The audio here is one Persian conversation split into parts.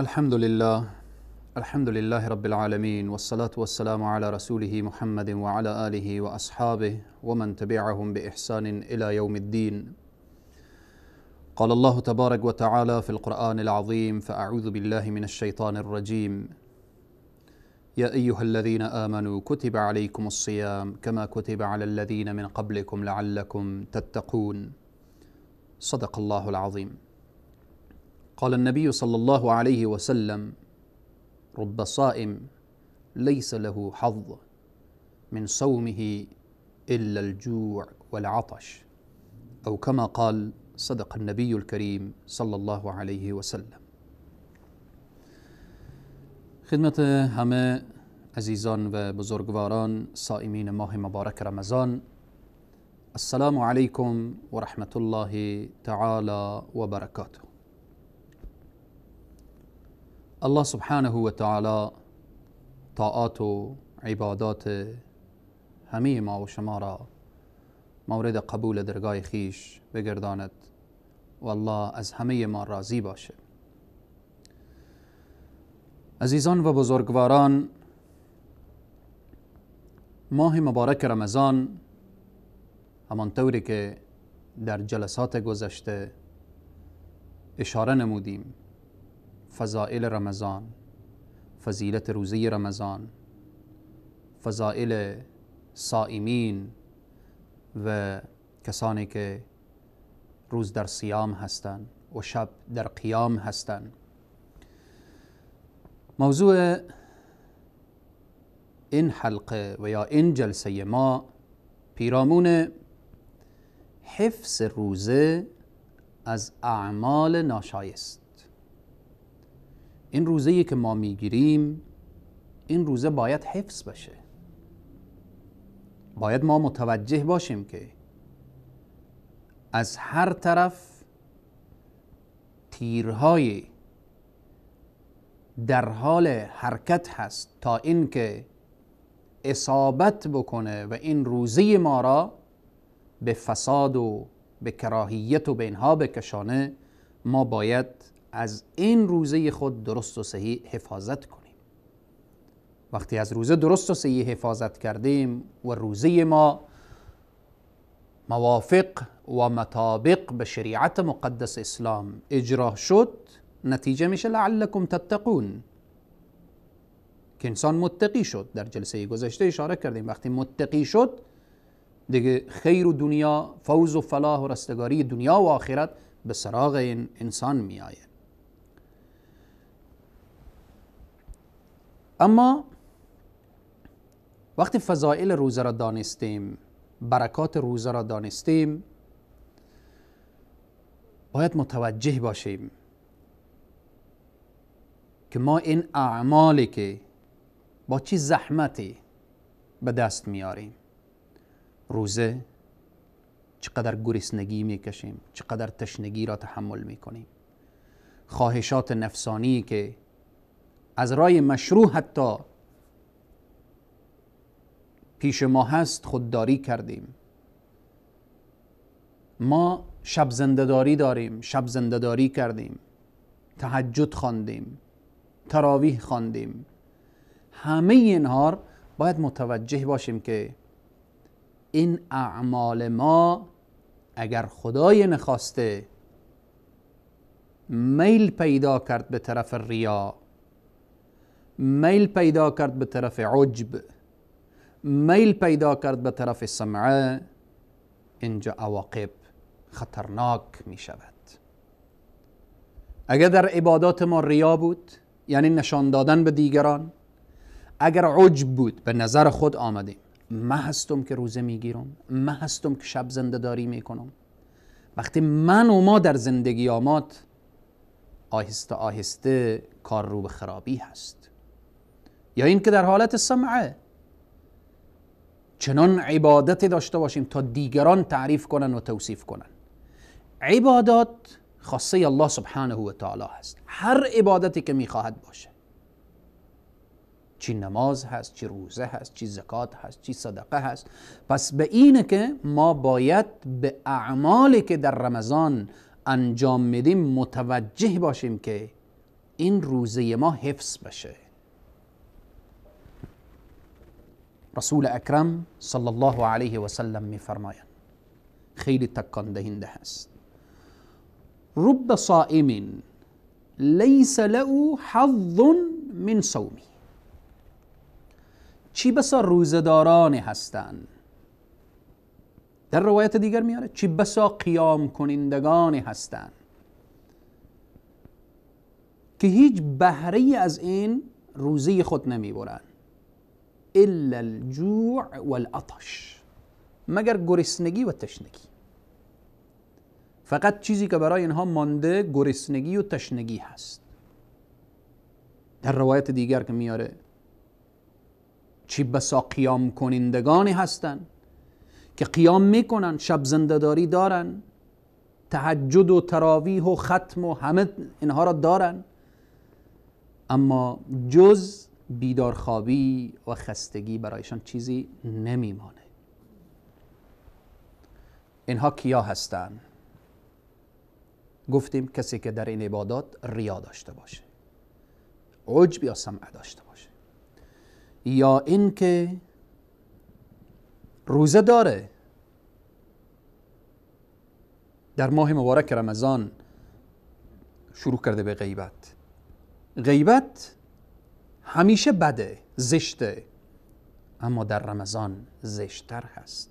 الحمد لله، الحمد لله رب العالمين، والصلاة والسلام على رسوله محمد وعلى آله وأصحابه ومن تبعهم بإحسان إلى يوم الدين. قال الله تبارك وتعالى في القرآن العظيم: فأعوذ بالله من الشيطان الرجيم، يا أيها الذين آمنوا كتب عليكم الصيام كما كتب على الذين من قبلكم لعلكم تتقون. صدق الله العظيم. قال النبي صلى الله عليه وسلم: رب صائم ليس له حظ من صومه إلا الجوع والعطش، أو كما قال، صدق النبي الكريم صلى الله عليه وسلم. خدمت همه عزیزان و بزرگواران صائمین ماه مبارک رمضان، السلام علیکم و رحمت الله تعالی و برکاته. الله سبحانه و تعالی طاعات و عبادات همه ما و شما را مورد قبول درگاه خیش بگرداند و الله از همه ما راضی باشه. عزیزان و بزرگواران، ماه مبارک رمضان همانطوری که در جلسات گذشته اشاره نمودیم، فضائل رمضان، فضیلت روزه رمضان، فضائل صائمین و کسانی که روز در صیام هستند و شب در قیام هستند. موضوع این حلقه و یا این جلسه ما پیرامون حفظ روزه از اعمال ناشایست. این روزه‌ای که ما میگیریم، این روزه باید حفظ بشه. باید ما متوجه باشیم که از هر طرف تیرهای در حال حرکت هست تا اینکه اصابت بکنه و این روزه ما را به فساد و به کراهیت و به اینها بکشانه. ما باید از این روزه خود درست و صحیح حفاظت کنیم. وقتی از روزه درست و صحیح حفاظت کردیم و روزه ما موافق و مطابق به شریعت مقدس اسلام اجرا شد، نتیجه میشه لعلکم تتقون، که انسان متقی شد. در جلسه گذشته اشاره کردیم وقتی متقی شد دیگه خیر و دنیا، فوز و فلاح و رستگاری دنیا و آخرت به سراغ این انسان می آید. اما وقتی فضائل روزه را دانستیم، برکات روزه را دانستیم، باید متوجه باشیم که ما این اعمالی که با چه زحمتی به دست میاریم، روزه چقدر گرسنگی میکشیم، چقدر تشنگی را تحمل میکنیم، خواهشات نفسانی که از رای مشروع حتی پیش ما هست خودداری کردیم، ما شب زنده‌داری داریم، شب زنده‌داری کردیم، تهجد خواندیم، تراویح خواندیم. همه اینها باید متوجه باشیم که این اعمال ما اگر خدای نخواسته میل پیدا کرد به طرف ریا، میل پیدا کرد به طرف عجب، میل پیدا کرد به طرف سمعه، اینجا عواقب خطرناک می شود. اگر در عبادات ما ریا بود، یعنی نشان دادن به دیگران، اگر عجب بود، به نظر خود آمدیم، من هستم که روزه میگیرم، من هستم که شب زنده داری میکنم. وقتی من و ما در زندگی آمد، آهسته آهسته کار رو به خرابی هست. یا اینکه در حالت سمعه چنان عبادت داشته باشیم تا دیگران تعریف کنن و توصیف کنن. عبادات خاصه الله سبحانه و تعالی هست، هر عبادتی که میخواهد باشه، چی نماز هست، چی روزه هست، چی زکات هست، چی صدقه هست. پس به اینه که ما باید به اعمالی که در رمضان انجام میدیم متوجه باشیم که این روزه ما حفظ بشه. رسول اکرم صلی الله علیه و سلم میفرمایند، خیلی تکان دهنده هست، رب صائم لیس له حظ من صومی. چی بسا روزه‌داران هستند، در روایت دیگر میاره چی بسا قیام کنندگان هستند که هیچ بهره از این روزه خود نمیبرند، الا الجوع والعطش، مگر گرسنگی و تشنگی. فقط چیزی که برای اینها مانده گرسنگی و تشنگی هست. در روایت دیگر که میاره چی بسا قیام کنندگانی هستند که قیام میکنن، شب زنده‌داری دارن، تهجد و تراویح و ختم و همه اینها را دارن، اما جز بیدارخوابی و خستگی برایشان چیزی نمیمانه. اینها کیا هستند؟ گفتیم کسی که در این عبادات ریا داشته باشه، عجب یا سمعه داشته باشه، یا اینکه روزه داره در ماه مبارک رمضان شروع کرده به غیبت. غیبت همیشه بده، زشته، اما در رمضان زشت‌تر هست.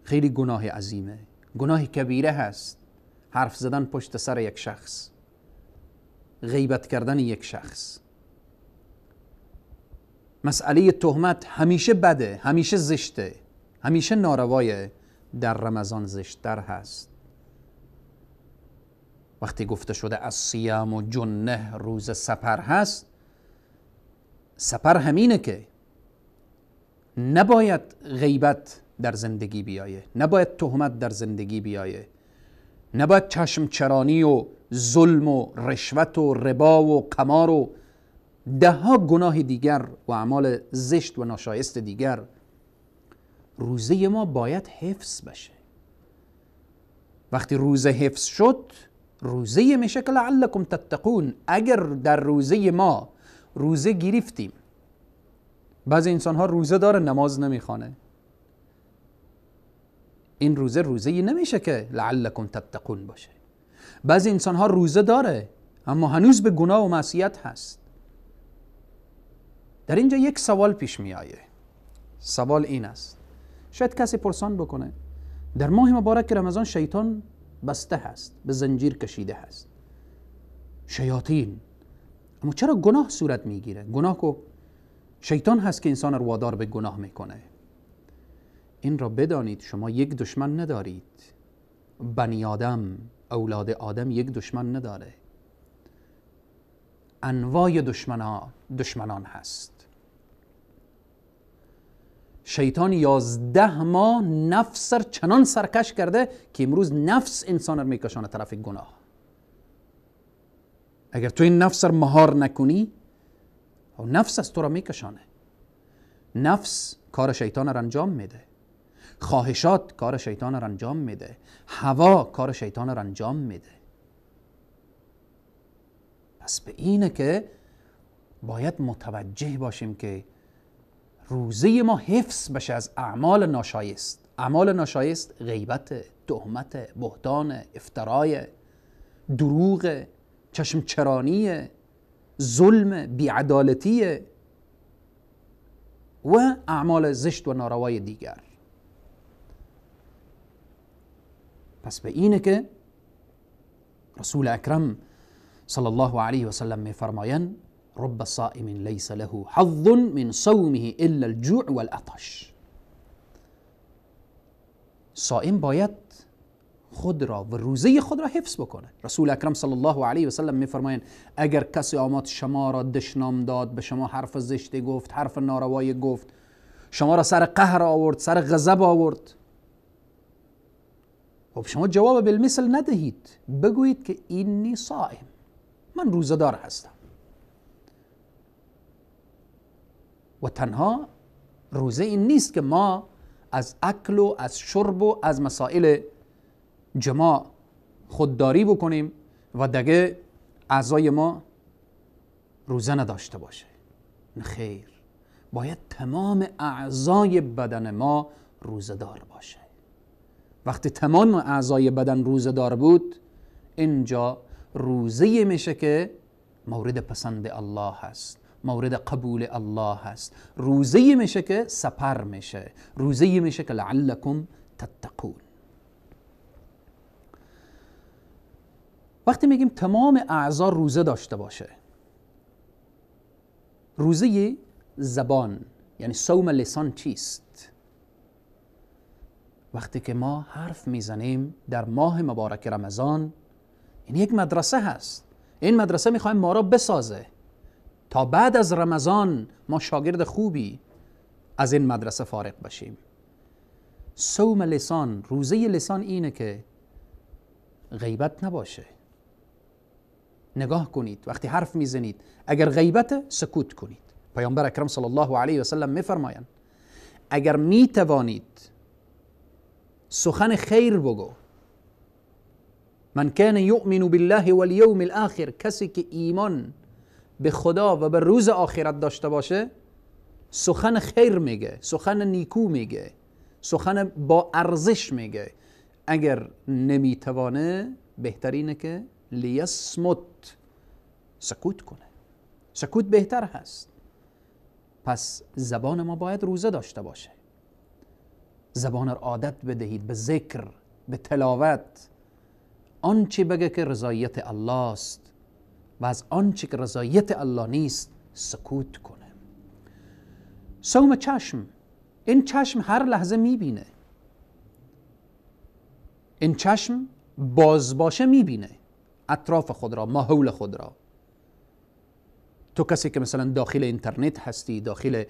خیلی گناه عظیمه، گناه کبیره هست حرف زدن پشت سر یک شخص، غیبت کردن یک شخص. مسئله تهمت همیشه بده، همیشه زشته، همیشه ناروایه، در رمضان زشت‌تر هست. وقتی گفته شده از صیام و جنه، روز سپر هست، سپر همینه که نباید غیبت در زندگی بیایه، نباید تهمت در زندگی بیایه، نباید چشم چرانی و ظلم و رشوت و ربا و قمار و ده ها گناه دیگر و اعمال زشت و ناشایست دیگر. روزه ما باید حفظ بشه. وقتی روزه حفظ شد، روزه میشه که لعلکم تتقون. اگر در روزه ما روزه گرفتیم، بعضی انسان ها روزه داره نماز نمیخوانه، این روزه روزه نمیشه که لعلکم تتقون باشه. بعضی انسان ها روزه داره اما هنوز به گناه و معصیت هست. در اینجا یک سوال پیش می آیه. سوال این است، شاید کسی پرسان بکنه در ماه مبارک رمضان شیطان بسته هست، به زنجیر کشیده هست، شیاطین، اما چرا گناه صورت میگیره؟ گناه کو شیطان هست که انسان رو وادار به گناه میکنه. این را بدانید شما یک دشمن ندارید. بنی آدم، اولاد آدم یک دشمن نداره، انواع دشمنان هست. شیطان 11 ماه نفس را چنان سرکش کرده که امروز نفس انسان را میکشانه طرف گناه. اگر تو این نفس را مهار نکنی، نفس از تو را میکشانه. نفس کار شیطان را انجام میده، خواهشات کار شیطان را انجام میده، هوا کار شیطان را انجام میده. پس به اینه که باید متوجه باشیم که روزه ما حفظ بشه از اعمال ناشایست. اعمال ناشایست غیبت، تهمت، بهتان، افترای، دروغ، چشم چرانی، ظلم، بیعدالتی و اعمال زشت و ناروای دیگر. پس به اینه که رسول اکرم صلی الله علیه و سلم میفرمایند رب صائم لیس له حظ من صومه الا الجوع والعطش. صائم باید خود را و روزه خود را حفظ بکنه. رسول اکرم صلی الله علیه و سلم میفرمایند اگر کسی آمد شما را دشنام داد، به شما حرف زشتی گفت، حرف ناروایی گفت، شما را سر قهر آورد، سر غضب آورد، خب شما جواب بالمثل ندهید، بگویید که اینی صائم، من روزه‌دار هستم. و تنها روزه این نیست که ما از اکل و از شرب و از مسائل جماع خودداری بکنیم و دیگه اعضای ما روزه نداشته باشه. نه خیر، باید تمام اعضای بدن ما روزه دار باشه. وقتی تمام اعضای بدن روزه دار بود، اینجا روزه میشه که مورد پسند الله هست، مورد قبول الله هست. روزه میشه که سپر میشه، روزه میشه که لعلکم تتقون. وقتی میگیم تمام اعضا روزه داشته باشه، روزه زبان یعنی صوم لسان چیست؟ وقتی که ما حرف میزنیم در ماه مبارک رمضان، این یک مدرسه هست. این مدرسه میخوایم ما را بسازه تا بعد از رمضان ما شاگرد خوبی از این مدرسه فارغ بشیم. صوم لسان، روزه لسان اینه که غیبت نباشه. نگاه کنید وقتی حرف میزنید، اگر غیبت سکوت کنید. پیامبر اکرم صلی الله علیه و سلم میفرمایند اگر میتوانید سخن خیر بگو. من کان یؤمن بالله والیوم الاخر، کسی که ایمان به خدا و به روز آخرت داشته باشه سخن خیر میگه، سخن نیکو میگه، سخن با ارزش میگه. اگر نمیتوانه بهترینه که لیصمت، سکوت کنه. سکوت بهتر هست. پس زبان ما باید روزه داشته باشه. زبان را عادت بدهید به ذکر، به تلاوت، آنچه بگه که رضایت الله است و از آنچه که رضایت الله نیست سکوت کنه. صوم چشم، این چشم هر لحظه میبینه، این چشم باز باشه میبینه اطراف خود را، ماحول خود را. تو کسی که مثلا داخل اینترنت هستی، داخل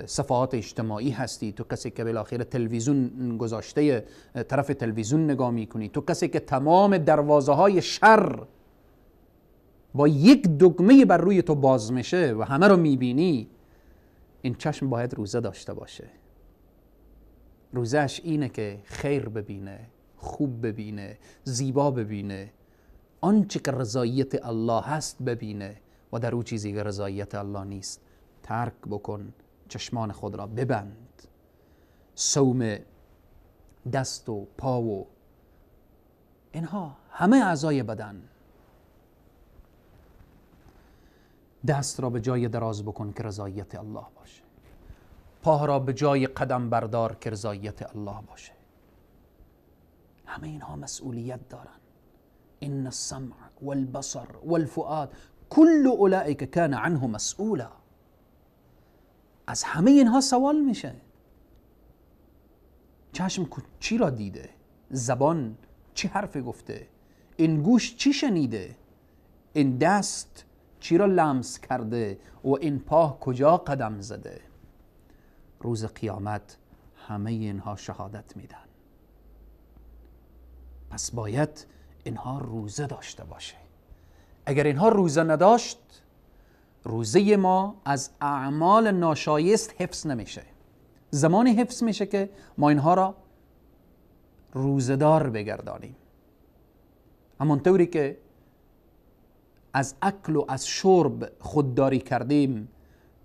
صفحات اجتماعی هستی، تو کسی که بالاخره تلویزیون گذاشته طرف تلویزیون نگاه میکنی، تو کسی که تمام دروازه های شر با یک دکمه بر روی تو باز میشه و همه رو میبینی، این چشم باید روزه داشته باشه. روزهش اینه که خیر ببینه، خوب ببینه، زیبا ببینه، آنچه که رضایت الله هست ببینه و در او چیزی که رضایت الله نیست ترک بکن. چشمان خود را ببند. صوم دست و پا و اینها همه اعضای بدن. دست را به جای دراز بکن که رضایت الله باشه، پا را به جای قدم بردار که رضایت الله باشه. همه اینها مسئولیت دارن. ان السمع والبصر والفؤاد کل اولئک کان عنه مسئولا. از همه اینها سوال میشه. چشم چی را دیده؟ زبان چی حرف گفته؟ این گوش چی شنیده؟ این دست چی را لمس کرده؟ و این پا کجا قدم زده؟ روز قیامت همه اینها شهادت میدن. پس باید اینها روزه داشته باشه. اگر اینها روزه نداشت، روزه ما از اعمال ناشایست حفظ نمیشه. زمانی حفظ میشه که ما اینها را روزه‌دار بگردانیم. همانطوری که از اکل و از شرب خودداری کردیم،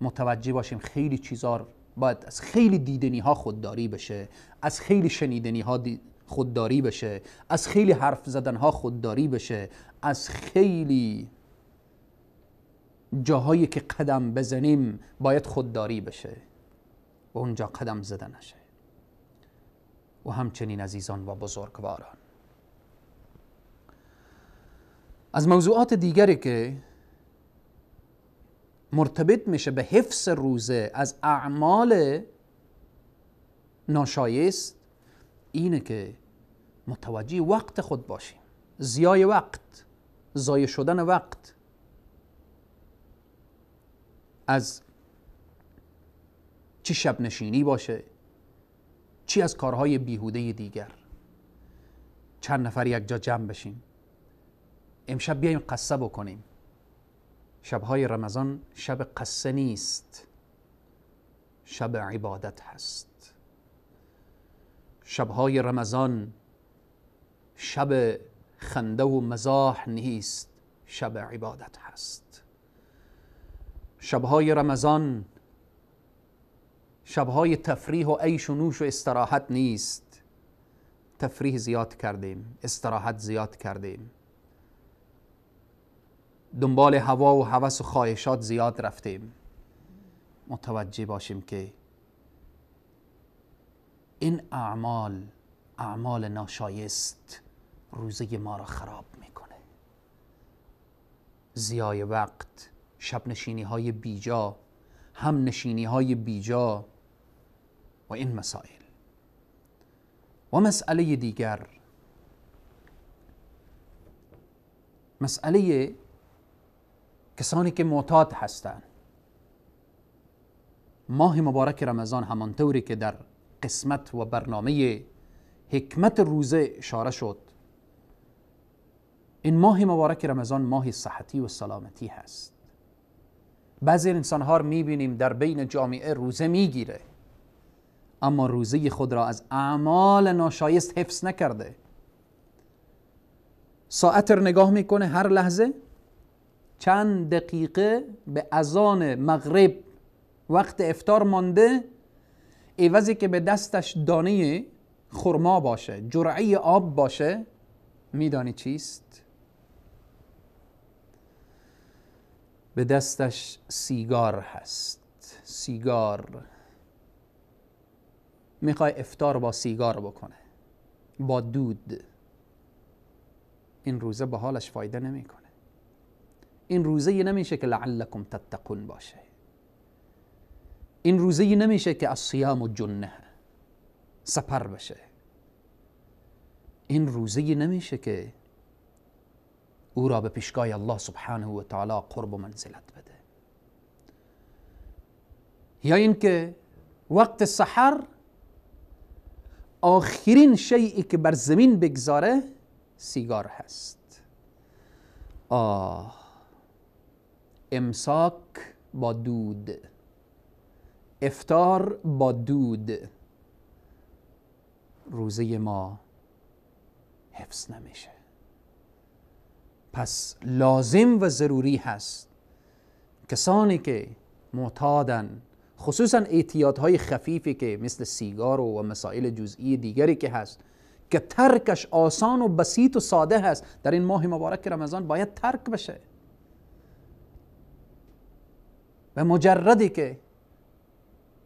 متوجه باشیم خیلی چیزا باید از خیلی دیدنی ها خودداری بشه، از خیلی شنیدنی ها خودداری بشه، از خیلی حرف زدن ها خودداری بشه، از خیلی جاهایی که قدم بزنیم باید خودداری بشه و اونجا قدم زده نشه. و همچنین عزیزان و بزرگواران، از موضوعات دیگری که مرتبط میشه به حفظ روزه از اعمال ناشایست اینه که متوجه وقت خود باشیم. زیای وقت، ضایع شدن وقت، از چی شب نشینی باشه، چی از کارهای بیهوده دیگر. چند نفر یک جا جمع بشیم، امشب بیایم قصه بکنیم. شبهای رمضان شب قصه نیست، شب عبادت هست. شبهای رمضان شب خنده و مزاح نیست، شب عبادت هست. شبهای رمضان شبهای تفریح و عیش و نوش و استراحت نیست. تفریح زیاد کردیم، استراحت زیاد کردیم، دنبال هوا و هوس و خواهشات زیاد رفتیم. متوجه باشیم که این اعمال، اعمال ناشایست، روزه ما را خراب میکنه. زیای وقت، شب نشینی های بیجا، هم نشینی های بیجا و این مسائل. و مسئله دیگر، مسئله کسانی که معتاد هستند. ماه مبارک رمضان همانطوری که در قسمت و برنامه حکمت روزه اشاره شد، این ماه مبارک رمضان ماه صحتی و سلامتی هست. بعضی انسانها رو میبینیم در بین جامعه روزه میگیره، اما روزه خود را از اعمال ناشایست حفظ نکرده. ساعت رو نگاه میکنه، هر لحظه چند دقیقه به اذان مغرب وقت افطار مانده، عوضی که به دستش دانه خرما باشه، جرعه آب باشه، میدانی چیست؟ به دستش سیگار هست. سیگار. میخوای افطار با سیگار بکنه، با دود. این روزه به حالش فایده نمیکنه. این روزه نمیشه که لعلکم تتقون باشه. این روزه نمیشه که الصیام و جنه سپر بشه. این روزه نمیشه که او را به پیشگاه الله سبحانه و تعالی قرب و منزلت بده. یا اینکه وقت سحر آخرین شیئی که بر زمین بگذاره سیگار هست. آه، امساک با دود، افطار با دود، روزه ما حفظ نمیشه. پس لازم و ضروری هست کسانی که معتادن، خصوصا اعتیادهای خفیفی که مثل سیگار و مسائل جزئی دیگری که هست که ترکش آسان و بسیط و ساده هست، در این ماه مبارک رمضان باید ترک بشه. و مجردی که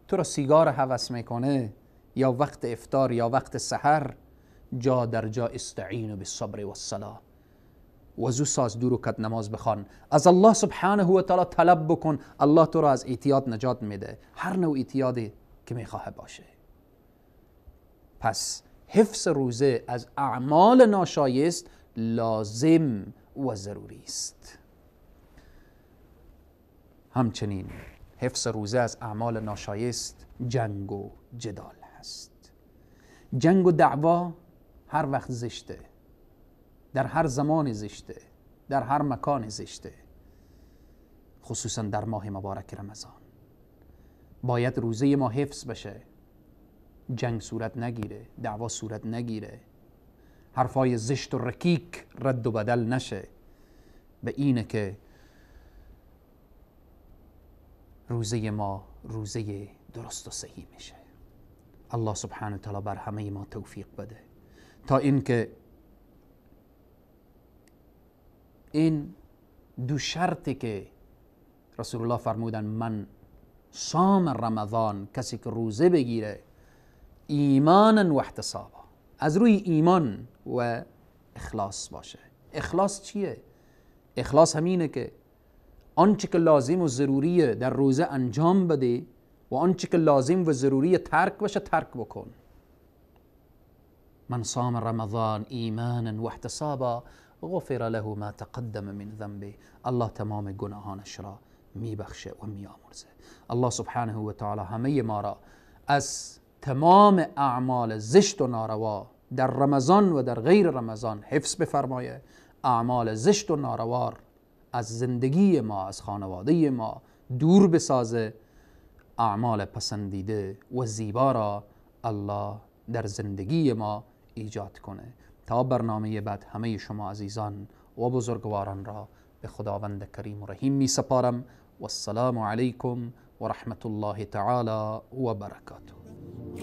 تو را سیگار هوس میکنه یا وقت افطار یا وقت سحر، جا در جا استعینوا بالصبر والصلاه، وضو ساز، دو رکعت نماز بخوان، از الله سبحانه و تعالی طلب بکن، الله تو را از اعتیاد نجات میده، هر نوع اعتیادی که میخواه باشه. پس حفظ روزه از اعمال ناشایست لازم و ضروری است. همچنین حفظ روزه از اعمال ناشایست جنگ و جدال هست. جنگ و دعوا هر وقت زشته، در هر زمان زشته، در هر مکان زشته، خصوصا در ماه مبارک رمضان. باید روزه ما حفظ بشه، جنگ صورت نگیره، دعوا صورت نگیره، حرفای زشت و رکیک رد و بدل نشه. به اینه که روزه ما روزه درست و صحیح میشه. الله سبحانه و تعالی بر همه ما توفیق بده تا اینکه این دو شرطی که رسول الله فرمودن من صام رمضان، کسی که روزه بگیره ایمانا و احتسابا، از روی ایمان و اخلاص باشه. اخلاص چیه؟ اخلاص همینه که آنچه که لازم و ضروریه در روزه انجام بده و آنچه که لازم و ضروریه ترک باشه ترک بکن. من صام رمضان ایمانا و احتسابا غفر له ما تقدم من ذنبه، الله تمام گناهانش را میبخشه و میآمرزه. الله سبحانه و تعالی همه ما را از تمام اعمال زشت و ناروا در رمضان و در غیر رمضان حفظ بفرمایه. اعمال زشت و ناروا از زندگی ما، از خانواده ما دور بسازه. اعمال پسندیده و زیبا را الله در زندگی ما ایجاد کنه. تا برنامه بعد همه شما عزیزان و بزرگواران را به خداوند کریم و رحیم می سپارم. والسلام علیکم و رحمت الله تعالی و برکاته.